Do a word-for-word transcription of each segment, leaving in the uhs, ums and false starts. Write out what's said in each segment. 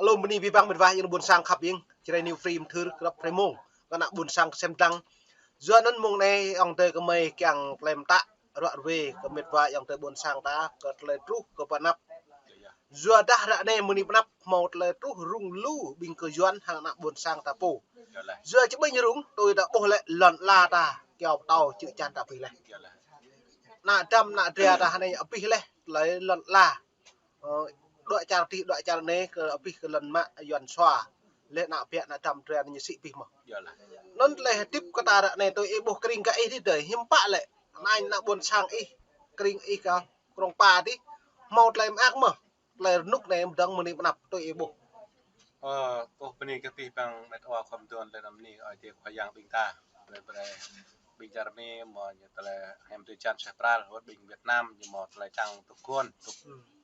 Alum bơni abih bang mĕt wa ayŏng adơi ƀuôn sang khăp ing, Jrai New Free mơthưr krăp hrơi mông, kơ ană ƀuôn sang kơsem dlăng. Yua anŭn mông anai ayŏng adơi kơmơi kiăng klem tă, ruă ruê kơ mĕt wa ayŏng adơi ƀuôn sang ta, kơ tơlơi truh kơ pơ anăp. Yua dah ră anai mơni pơ anăp hmâo tơlơi truh rŭng lu ƀing kơ Yuan hăng ană ƀuôn sang ta pô. Yua či ƀing rŭng, tui ta ƀuh lĕ lŏn ala ta, kiao pơtâo čư̆ čan ta abih laih. Ană dăm ană dra ta anai abih laih, tơlơi lŏn ala. Ơ, đuaĭ čar tih, đuaĭ čar anai kơ abih kơ lŏn mă Yuan sua. Lĕ ană ƀiă ană dăm dra anai ñu sĭ abih mơh. Anŭn tơlơi hơdip kơ ta ră anai tui ih ƀuh kơring kơ ih tih dơi, hiư̆m pă lĕ. Anai ană ƀuôn sang ih, kơring ih kơ Krông Pa tih, hmâo tơlơi mơak mơh. Tơlơi rơnŭk anai mơdơ̆ng mơni pơ anăp tui ih ƀuh. Ơ, kâo bơni kơ abih bang mĕt wa khua mơduôn lĕ anăm ni ơi adai khua yang ƀing ta. Brơi brơi ƀing čar Mi mơ̆ ñu tơlơi hiam tui čan seh pral, wơ̆t ƀing Việt Nam ñu mơ̆ tơlơi čang tŭk guôn, tŭk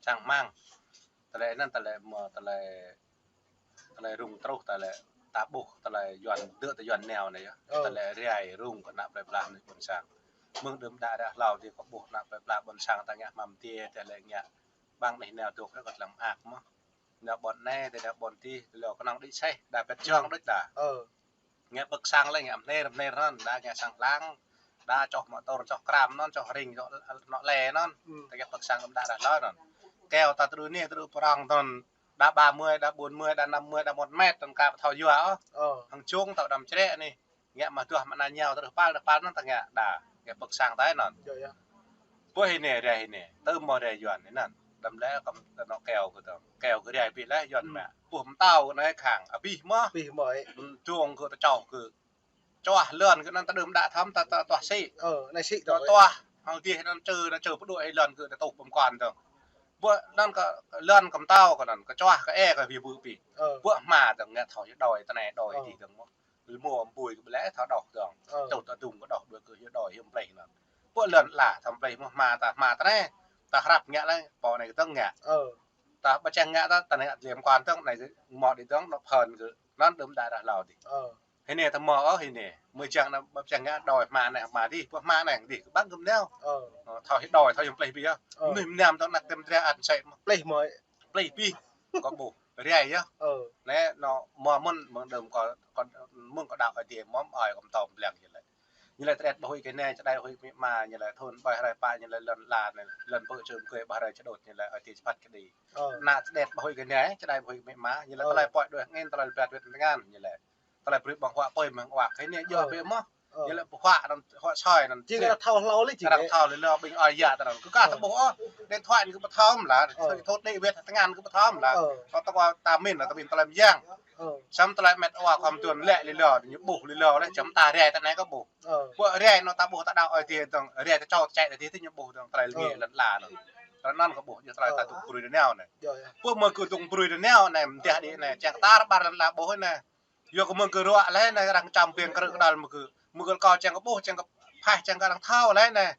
čang hmang. Tơlơi anŭn tơlơi mơ̆ tơlơi, tơlơi rŭng truh tơlơi ta ƀuh tơlơi Yuan dơ̆ tơ Yuan neo anai yơh. Tơlơi rai rŭng kơ ană plơi pla anai ƀuôn sang. Mơ̆ng đưm đă ră hlâo dih kâo ƀuh ană plơi pla ƀuôn sang ta ngă hmăm tiê tơlơi ngă ƀăng anai neo dŏ kơ tơlơi mơak mơh. Nao ƀôn anai, tơ nao ƀôn tih, tơ lŏ kơnơ̆ng đĭ seh, đa pĕt jŏng đôč đa. Ngă pơk sang lĕ, ngă mơner, mơner anŭn, đa ngă sang lăng, đa čoh mơtor, čoh kram anŭn, čoh ring, čoh nŏ le anŭn, tơ ngă pơk sang kơm đa ră hlâo anŭn. Keo ta tơdu anai, tơdu prong anŭn, đa ba mươi, đa bốn mươi, đa năm mươi, đa một mét, anŭn ka pơthâo yua ôh. Hăng čung tơ đăm črĕ anai. Ngă mă duah mă ană ñu tơdrưh pal, tơdrưh pal anŭn ta ngă đa, ngă pơk sang ta anŭn. Yơh, yơh. Pơ hĭ anai, rai hĭ anai, tơ mơ̆ rai Yuan anŭn. Đăm lĕ kơm tơ nŏ keo kơ tơ̆ng. Keo kơ rai abih laih Yuan mă. Pơ mơtao kơ anai khăng, abih mơh. Abih mơh. Čung kơ tơčoh kơ. Čuah lŏn kơ anŭn ta đưm đă thăm ta, ta tuah sĭ. Ơ, anai sĭ ta tuah. Hăng dih anŭn čơ, anŭn čơ pơđuaĭ lŏn kơ ta tuh pơm kon tơ̆ng. Pơ anŭn kơ lŏn kơ mơtao kơ anŭn, kơ čuah kơ e kơ abih bơ abih. Pơ hma tơ̆ng ngă thâo yơh đôi, tơ anai đôi dih tơ̆ng mơh. Lơmô ƀui kơ ƀlĕ thâo đŏh dơ̆ng. Čuh ta dŭng kơ đŏh đuaĭ kơ yua đôi hiư̆m pleh anŭn. Pơ lŏn ala thâo pleh mơ̆ hma ta hma ta anai. Ta hrăp ngă lĕ, pô anai kơ tơ̆ng ngă. Ta ƀu čang ngă ta, ta anai lĕ mơkăn tơ̆ng anai kơ mơ̆ đĭ tơ̆ng nŏ phơn kơ anŭn đưm đă ră hlâo dih. Hĭ anai ta mơ̆ ôh hĭ anai. Mơ̆ čang anŭn ƀu čang ngă đôi hma anai hma dih, pơ hma anai dih kơ ƀăng kơm neo. Thâo hĭ đôi, thâo hiư̆m pleh abih yơh. Mơnuih mơnam tơ̆ng anăp tơm dra ăt sĕ mơ̆. Pleh mơ̆. Pleh abih. Kâo ƀuh. Rai yơh. Lĕ nŏ mơ̆ mơ̆n mơ̆ng đưm kâo, kâo mơ̆ng kâo đaŏ Ơi Adai mơ̆ ơi kâo mơtâo blăng yơh lĕ. Ñu lĕ tơđet ƀu huĭ kơ anai, čơđai huĭ kơ amĭ ama, ñu lĕ thun ƀơi hrơi pă, ñu lĕ lŏn ala anai, lŏn pơ̆ čơm kơi ƀơi hrơi čơđôt, ñu lĕ Ơi Adai čơpăt kơđi. Ană tơđet ƀu huĭ kơ anai, čơđai ƀu huĭ kơ amĭ ama, ñu lĕ tơlơi pơ̆i đuaĭ angĭn, tơlơi pơ̆i wĭt tơngan, ñu lĕ. Tơlơi brơi ƀơ̆ng huă apui mơ̆ng wă, kơ anai djơ̆ bĕ mơ̆. Ñu lĕ ƀơ̆ng huă anŭn, huă soi anŭn. Či kơ arăng thâo hlâo lĕ či. Kơ arăng thâo lĕ lĕ ƀing ơi yă tơ anŭn. Kơ ka tơƀuh ôh, điện thoại anŭn kơ ƀu thâo mơ̆ lah, thut đĭ wĭt tơngan kơ ƀu thâo mơ̆ lah. Kơ tơ̆ng ta min lah, ta min tơlơi mơyang. Samơ̆ tơlơi mĕt wa khua mơduôn lĕ lĕ lĕ, ñu ƀuh lĕ lĕ lĕ, čăm ta rai tơ anai kơ ƀuh. Pơ rai anŭn ta ƀuh ta đaŏ Ơi Adai tơ̆ng, rai ta čô ta čai ta dih tơ ñu ƀuh tơ̆ng tơlơi lĕ lĕ lĕ anŭn. Tơlơi anŭn kơ ƀuh, yua tơlơi ta dŏ brơi tơ anai anai. Pơ mơ̆ kơ dŏ brơi tơ anai anai, mơ̆ dih đĭ anai, čang tar ƀar lĕ lĕ ƀuh anai. Yua kơ mơ̆ng kơ ruă lĕ anai arăng čăm ping kơ rơ̆k kơdal mơ̆ng kơ, mơ̆ng kơ kâo čang kơ ƀuh, čang kơ phaih, čang kơ arăng thâo lĕ anai.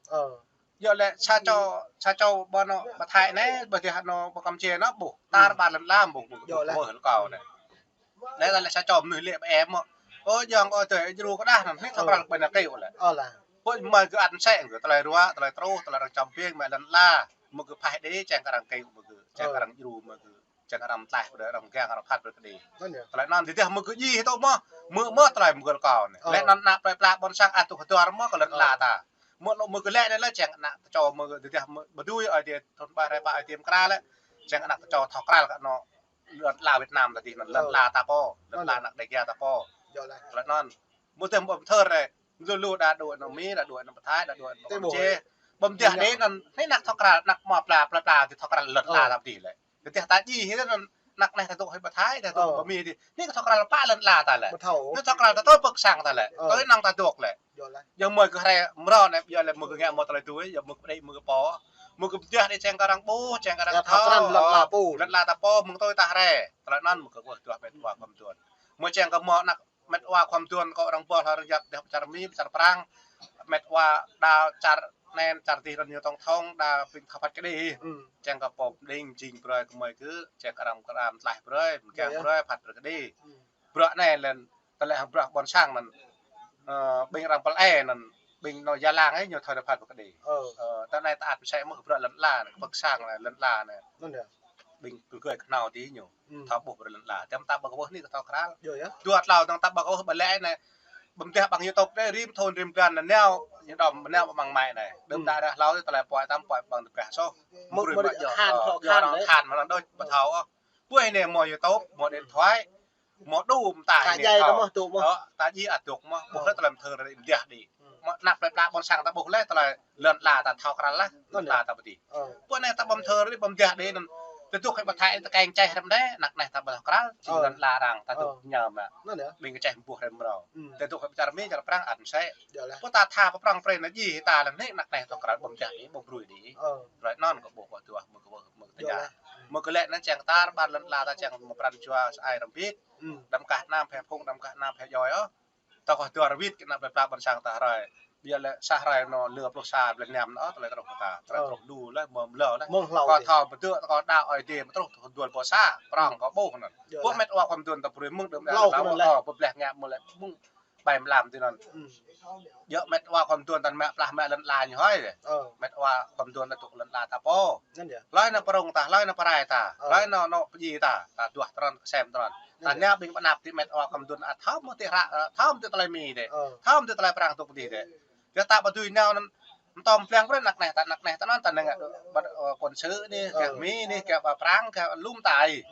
Yua lĕ sa čô, sa čô ƀơi anŏ ƀă Thái anai, ƀơi dih anŏ ƀơi Kampuchia anŏ ƀuh. Tar ƀar lĕ lĕ ƀuh, mơ̆ng kơ ƀuh hĭ kâo anai. Lĕ lĕ sa čô mơnuih lĕ ƀơi em mơ̆. Ơ, jŏng ơ tơ djru kơ đah anŭn, hĭ thâo krăn ƀơi anai kơ ƀuh lĕ. Pơ mơ̆ kơ ăt sĕ kơ tơlơi ruă, tơlơi truh, tơlơi arăng čăm ping, mơ̆ lŏn ala. Mơ̆ng kơ phaih đĭ, čang kơ arăng kơ, mơ̆ng kơ, čang kơ arăng djru, mơ̆ng kơ čang arăng tlaih brơi, arăng gang, arăng phat brơi kơđi. Tơlơi anŭn dih dih mơ̆ng kơ djai hĭ tơ mơ̆, mơ̆ mơ̆ tơlơi mơ̆ng kơ kâo anai. Lĕ anŭn ană plơi pla ƀôn sang ăt tŭ hơdơr mơ̆ kơ lŏn ala ta. Mơ̆ lŏ mơ̆ng kơ lĕ anai lĕ čang ană tơčô mơ̆ng kơ dih dih mơ̆ ƀu dưi Ơi Adai thun ƀă hrơi pă Ơi Adai mơkra lĕ. Čang ană tơčô thâo krăn kơ anŏ lŏn ala Việt Nam ta dih anŭn lŏn ala ta pô, lŏn ala ană Đêga ta pô. Tơlơi anŭn. Mơ̆ tơm ƀơ̆ng thơr rĕ. Lu lu đa đuaĭ anŏ Mi, đa đuaĭ anŏ ƀă Thái, đa đuaĭ anŏ Kampuchia. Ƀơ̆ng dih đĭ anŭn, anai anăk thâo krăn, anăk mơ̆ pla, pla, pla, dih thâo krăn lŏn ala ta dih lĕ. Dih ta djai hĭ anŭn, anăk anai ta dŏ hĭ ƀă Thái, ta dŏ ƀă Mi dih. Anai kơ thâo krăn pă lŏn ala ta lĕ. Tui anŏ ta dŏ pơk sang ta lĕ. Tui anŏ ta dŏ lĕ. Yua mơ̆ kơ hrơi mrâo anai, yua lĕ mơ̆ng kơ ngă mơ̆ tơlơi tui, yua mơ̆ng kơ đĭ mơ̆ng kơ pô. Mơ̆ng kơ dih đĭ čang kơ arăng ƀuh, čang kơ arăng thâo krăn lŏn ala pô. Lŏn ala ta pô, mơ̆ng tui ta hrơi. Tơlơi anŭn mơ̆ng kơ kâo duah mĕt wa khua mơduôn. Mơ̆ čang kơ mơ̆ anăk mĕt wa khua mơduôn kâo arăng ƀuh hla arăng yap dih čar Mi, čar Prang. Mĕt wa đa čar anai, čar dih răn ñu tong thong, đa ping thâo phat kơđi. Čang kơ pô pơđing jing brơi kơ mơi kơ, čang kơ arăng kơ arăng tlaih brơi, mơgang brơi, phat brơi kơđi. Bruă anai lĕ, tơlơi hăng bruă ƀôn sang anŭn. Ơ, ƀing arăng pơlai anŭn, ƀing anŏ Gia Lang ih, ñu thâo phat brơi kơđi. Ơ, tơ anai ta ăt sĕ mơ̆ bruă lŏn ala anai, pơk sang anai, lŏn ala anai. ƀing kơ gơi kơhnâo tih ñu. Thâo ƀuh brơi lŏn ala. Tơm ta ƀă kơ ƀuh anai kơ thâo krăl. Dua tlâo tơm ta ƀă kơ ƀuh ƀă lĕ anai. Ƀơ̆m tơdah ƀăng YouTube anai rĭm thun rĭm blan anai nao. Ñu đom nao ƀă măng mai anai. Đơ̆m ta ră hlâo tơlơi puai tơm puai ƀăng tơbrah soh. Mơ̆ brơi mă djơ̆. Khan, khan mơ̆ anŭn đôč ƀă thâo ôh. Ƀuh anai mơ̆ YouTube, mơ̆ điện thoại. Mơ̆ đu mơta anai thâo. Ơ, ta djai aduk mơ̆. Ƀuh lĕ tơlơi mơthơr rĭm dah đĭ. Mơ̆ anăp plơi pla ƀôn sang ta ƀuh lĕ tơlơi lŏn ala ta thâo krăl lah. Lŏn ala ta pơdih. Ƀuh anai ta ƀơ̆m mơthơr rĭm ƀơ̆m dah đĭ anŭn. Tơduk hĭ ƀă thâo ta keng čeh rĭm đĕ, anăp anai ta ƀu thâo krăl, jing lŏn ala arăng ta duk ñam mă. Ƀing kơ čeh mơboh rĭm mrâo. Tơduk hĭ ƀă čar Mi, čar Prang ăt mơsĕ. Ƀuh ta tha pơ Prang Prê anai djai ta lăm anai, anăp anai thâo krăl ƀơ̆m dah đĭ, ƀơ̆m brơi đĭ. Tơlơi anŭn kơ ƀuh kơ tuah mơ̆ kơ ƀuh mơ̆ kơ tơña. Mơ̆ kơ lĕ anŭn čang tar ƀar lŏn ala ta čang mơ̆ pran jua sơai rơmbit. Đăm kah anăm phep phung, đăm kah anăm phep djoi ôh. Ta kơ tuah rơbit kơ anăp plơi pla ƀôn sang ta hrơi. Biă lĕ sa hrơi anŭn lơ pluh sa blan năm anŭn, tơlơi truh kơ ta. Tơlơi truh lu lĕ, mơ̆ mlâo lĕ. Kơ thâo pơdơ̆, kơ đaŏ Ơi Adai mơ̆ truh, truh dua pluh sa, prong kơ ƀuh anŭn. Ƀuh met wa khŏm tuan ta brơi mơ̆ng đơ̆m đă lŏn ala, ƀơ̆m dah ngă mơ̆ lĕ mơ̆ng ƀai mlam tui anŭn. Djơ̆ met wa khŏm tuan ta mă plah mă lŏn ala ñu hơi lĕ. Met wa khŏm tuan ta tŭk lŏn ala ta pô. Hlơi anŭn prong ta, hlơi anŭn prai ta, hlơi anŭn anŏ pơdjai ta, ta duah tơrŏn, kơsem tơrŏn. Ta nao ƀing pơanăp tih met wa khŏm tuan ăt thâo mơ̆ tih hră, thâo mơ̆ tih tơlơi Mi đĕ. Thâo mơ̆ tih tơlơi Prang tŭk pơdih đĕ. Yua ta ƀu dưi nao anŭn, tơm plĕng brơi anăp anai ta, anăp anai ta anŭn ta nao gah ƀă, ơ, kôn sự anai, gah Mi anai, gah ƀă Prang, gah lŏm tai.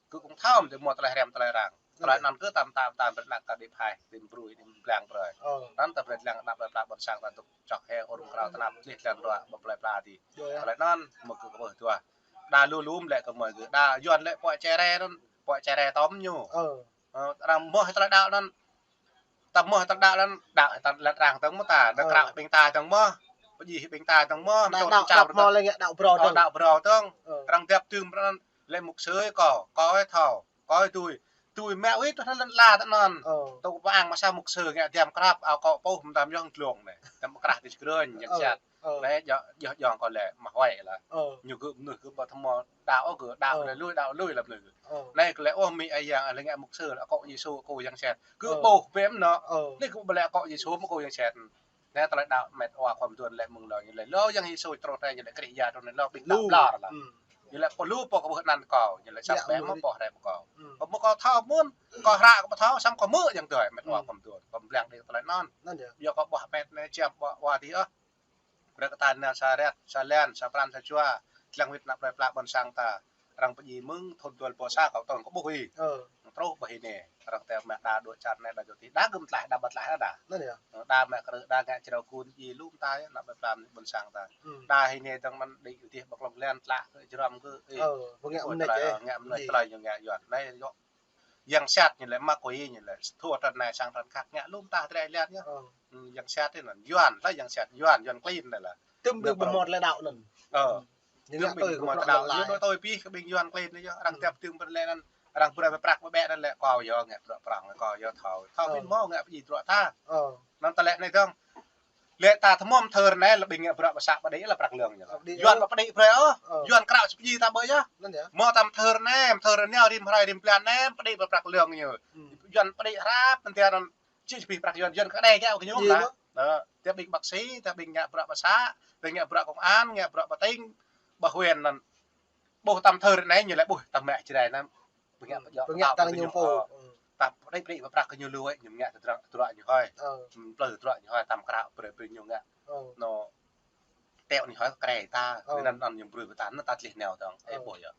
Kơ kơ thâo mơ̆ tih mơ̆ tơlơi hrăm tơlơi arăng. Tơlơi anŭn kơ tơm tơm tơm brơi anăp ta đĭ phai, đĭ brơi, đĭ plĕng brơi. Anŭn ta brơi lăng anăp plơi pla ƀôn sang ta dŏ čŏk hĭ ur krao tơnap lih lăng ruă ƀă plơi pla tih. Tơlơi anŭn mơ̆ kơ kơ ƀuh tuah. Đa lu lŏm lĕ kơ mơ̆ kơ đa Yuan lĕ pơčere anŭn, pơčere tơm ñu. Ơ, arăng mơ̆ tơlơi đaŏ anŭn. Ta mơ̆ tơlơi đaŏ anŭn, đaŏ ta lĕ arăng tơm mơ̆ ta, đa krao ƀing ta tơm mơ̆. Pơdjai ƀing ta tơm mơ̆, đaŏ đaŏ mơ̆ lĕ ngă đaŏ brơi tơm. Đaŏ brơi tơm. Arăng djăp tơm brơi anŭn lĕ mục sư kâo, kâo ơi thâo. Kâo tui, tui mă wĭt tui anŭn lŏn ala ta anŭn. Tui pơang mơ̆ sa mục sư ngă diam krăp, ao kŏ pơh mơtam yŏng tlông anai. Tơm krah tih skrơn, yang sat. Anai djơ̆, djơ̆ jŏng kâo lĕ mă huai lah. Ñu kơ mơnuih kơ ƀă tơm mơ̆ đaŏ kơ, đaŏ lĕ lui, đaŏ lui lah mơnuih kơ. Anai kơ lĕ ôh Mi Ơi Yang, lĕ ngă mục sư, ao kŏ Yêsu, kŏ yang sat. Kơ ƀuh pem anŭn. Anai kơ ƀă lĕ ao kŏ Yêsu mơ̆ kŏ yang sat. Anai tơlơi đaŏ met wa khŏm tuan lĕ mơ̆ng lŏ ñu lĕ. Lŏ Yang Yêsu truh anai ñu lĕ Krist ya truh anai lŏ ƀing đaŏ blar lah. Ñu lĕ pô lu pô kơ ƀuh anăn kâo, ñu lĕ săp ƀĕ mơ̆ pô hrĕ pơ kâo. Kâo mơ̆ kâo thâo mơ̆n, kâo hră kâo ƀu thâo, samơ̆ kâo mơ̆ yang tui, met wa khŏm tuan. Kâo plĕng đĭ tơlơi anŭn. Yua kâo ƀuh met anai čiăm ƀă wa tih ôh. Brơi kơ ta nao sa rĕt, sa lăn, sa pran, sa jua, lăng wĭt anăp plơi pla ƀôn sang ta. Arăng pơdjai mơ̆ng thun dua pluh sa kâo tơ̆ng kơ ƀuh ih. Truh ƀơi anai, arăng tơm mă đa dŏ čar anai đa dŏ tih, đa gơ̆m tlaih, đa ƀă tlaih đa. Đa mă krư̆, đa ngă jrao kun djai lŏm tai, anăp plơi pla ƀôn sang ta. Đa anai tơ̆ng mơ̆n đĭ tih ƀă klŏng lăn tlă kơ jrăm kơ, ih. Ngă mơnuih tơlơi ñu ngă Yuan. Anai yua yang sat ñu lĕ mă kơ ih ñu lĕ. Thua tơnai sang tơnai khăk ngă lŏm ta tơlơi lăn yơh. Yang sat tih anŭn. Yuan lah yang sat, Yuan, Yuan klin anai lah. Tơm ƀing ƀu mơ̆ tơlơi đaŏ anŭn. Tơm ƀing ƀu mơ̆ tơlơi đaŏ. Ñu đuaĭ tui pih kơ ƀing Yuan klin anai yơh. Arăng djăp tơm brơi lĕ anŭn. Arăng brơi pơprăk ƀĕ anŭn lĕ kâo yơh ngă bruă prong, kâo yơh thâo. Thâo ƀing mơ̆ ngă pơdjai bruă ta. Anŭn tơlơi anai dơ̆ng. Lĕ ta tơm mơthơr anai lĕ ƀing ngă bruă pơsă pơdjai lĕ prăk lơ̆ng ñu. Yuan ƀu pơdjai brơi ôh. Yuan krao či pơdjai ta ƀơi yơh. Mơ̆ ta mơthơr anai, mơthơr anai rĭm hrơi rĭm blan anai pơdjai brơi prăk lơ̆ng ñu. Yuan pơdjai hrăp anŭn tih anŭn. Či pih prăk Yuan, Yuan kơ đe gao kơ ñu lah. Tơdah ƀing bác sĩ, tơdah ƀing ngă bruă pơsă, tơdah ngă bruă công an, ngă bruă ƀă tỉnh, ƀă huyện anŭn. Ƀuh ta mơthơr anai ñu lĕ ƀuh ta mă Jrai anŭn. Ƀing ngă pơdjai, ƀing ngă ta tăng ñu pô. Ta pơdjai pơdjai prăk kơ ñu lui, ñu ngă tơdruă, tơdruă ñu hơi. Plư tơdruă ñu hơi, tơm krao brơi brơi ñu ngă. Anŭn teo ñu hơi kơ krê ta, anŭn anŭn ñu brơi ƀơi ta, anŭn ta tlih nao dơ̆ng. Ơ ƀuh yơh.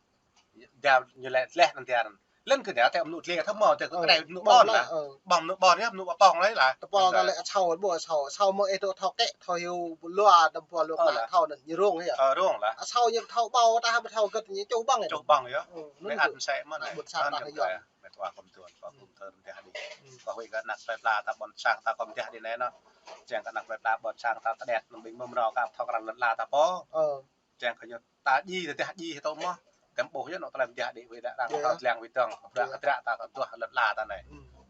Đa ñu lĕ tleh anŭn tih anŭn. Lĕ kơ đa teo mơnuih tleh thâo mơ̆ teo kơ krê mơnuih ƀon lah. Ƀon mơnuih ƀon yơh, mơnuih ƀon lah. Tơpă ta lĕ asâo, ƀuh asâo, asâo mơ̆ ih dŏ thâo kĕ, thâo hyu lua, đăm pua lua kơ thâo anŭn ñu rông yơh. Rông lah. Asâo ñu thâo ƀâo, ta hă ƀu thâo gơ̆t ñu čuh ƀăng yơh. Čuh ƀăng yơh. Anŭn anŭn sĕ mơ̆n anai. Ƀuh sa ta yơh. Met wa khŏm tuan, kâo khŏm thơr tih đĭ. Kâo huĭ kơ anăp plơi pla ta ƀôn sang ta khŏm tih đĭ anai anŭn. Čang kơ anăp plơi pla ƀôn sang ta tơdet anŭn ƀing mơ̆ mrâo kơ thâo krăn lŏn ala ta pô. Čang kơ ñu ta djai, tơdah djai tơm mơ̆. Tơm ƀuh yơh anŭn tơlơi tih đĭ wơ̆t đa arăng ta lăng wơ̆t dơ̆ng. Bruă kơ dră ta kơ duah lŏn ala ta anai.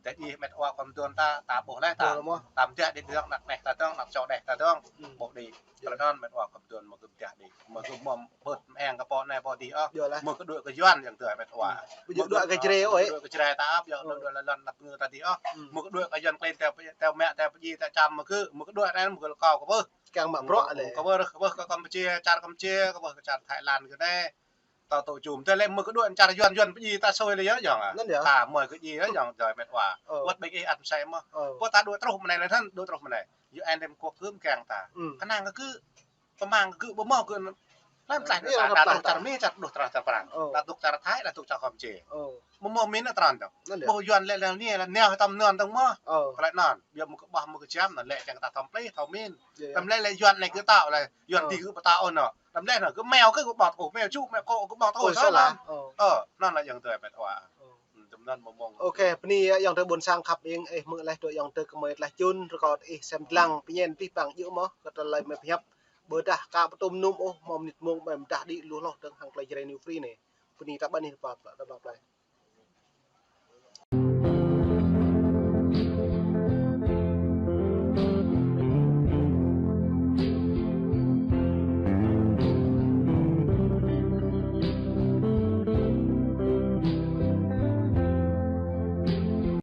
Tơdah djai met wa khŏm tuan ta, ta ƀuh leh ta. Tơm tih đĭ dơ̆ng, anăp anai ta dơ̆ng, anăp čô đeh ta dơ̆ng. Ƀuh đĭ. Tơlơi anŭn met wa khŏm tuan mơ̆ kơ tih đĭ. Mơ̆ kơ mơ̆ bơ̆t mơ̆ng kơ pô anai pô dih ôh. Mơ̆ kơ đuaĭ kơ Yuan yang tui met wa. Ƀu djơ̆ đuaĭ kơ Jrai ôh. Ƀu djơ̆ đuaĭ kơ Jrai ta ăp, yua đuaĭ lŏn lŏn anăp ngơ ta dih ôh. Mơ̆ kơ đuaĭ kơ Yuan klin teo, teo mă, teo pơdjai, teo čăm mơ̆ kơ, mơ̆ kơ đuaĭ anai mơ̆ kơ kâo kơ ƀuh. Kiăng mă bruă lĕ. Kơ ƀuh, kơ ƀuh kơ Kampuchia, čar Kampuchia, kơ ƀuh kơ čar Thái Lan kơ anai. Tao tŭ čum. Tơlơi mơ̆ kơ đuaĭ čar Yuan, Yuan pơjing ta sui lĕ yơh, yŏng ah. Anŭn yơh. Ta mơ̆ kơ jing yơh, yŏng, dơi met wa. Ơ. Wơ̆t ƀing ih ăt mơsĕ mơ̆. Ơ. Pô ta đuaĭ truh mơ̆ng anai lĕ anŭn, đuaĭ truh mơ̆ng anai. U N Liên Hợp Quốc kư̆m kiăng ta. Ư. Kơnang kơ gơ̆, pơmang kơ gơ̆, ƀu hmâo gơ̆. Lăm tlaih, ơ, ta, ta tŭ čar Mi, čar đuaĭ truh čar Prang. Ơ. Ta tŭ čar Thái, ta tŭ čar Kampuchia. Ơ. Ƀu hmâo min tran dong. Anŭn yơh. Ƀu Yuan lĕ lĕ anai, lĕ nao hơtăm anŭn dong mơ̆. Ơ. Kơ lĕ anŭn, biă mơ̆ kơ ƀah mơ̆ kơ jam, anŭn lĕ kiăng ta tăm plih, tăm min. Yơh, yơh. Tăm lĕ lĕ Yuan anai gơ̆ tao lĕ, Yuan, ơ, ti gơ̆ pơtao anŭn. Tăm lĕ anŭn, gơ̆ meo kơ gơ̆ ƀơ̆t ôh, meo ču, meo kô̆ gơ̆ ƀơ̆t ôh, ôi, sala. Sala. Ơ. Ơ, anŭn lĕ yŏng tơi met wa. Ơ. Ơ, tơm anŭn mơ̆ng mơ̆ng. Ôkê, bơni yơh yŏng tơi ƀôn sang khăp ing, ih hmư̆ laih tơlơi yŏng tơi kơmơi tlaih čun, rơkâo ih sem dlăng, pơñen pih păng djơ̆ mơ̆, kơ tơlơi mơi pơhiăp. Ƀôdah ka pơtŭm num ôh, hmâo mơnit mông ƀai mơdah đĭ lu hloh dơ̆ng hăng tơlơi Jrai New Free anai. Bơni ta ƀăn ih rơpa, rơpa plơi.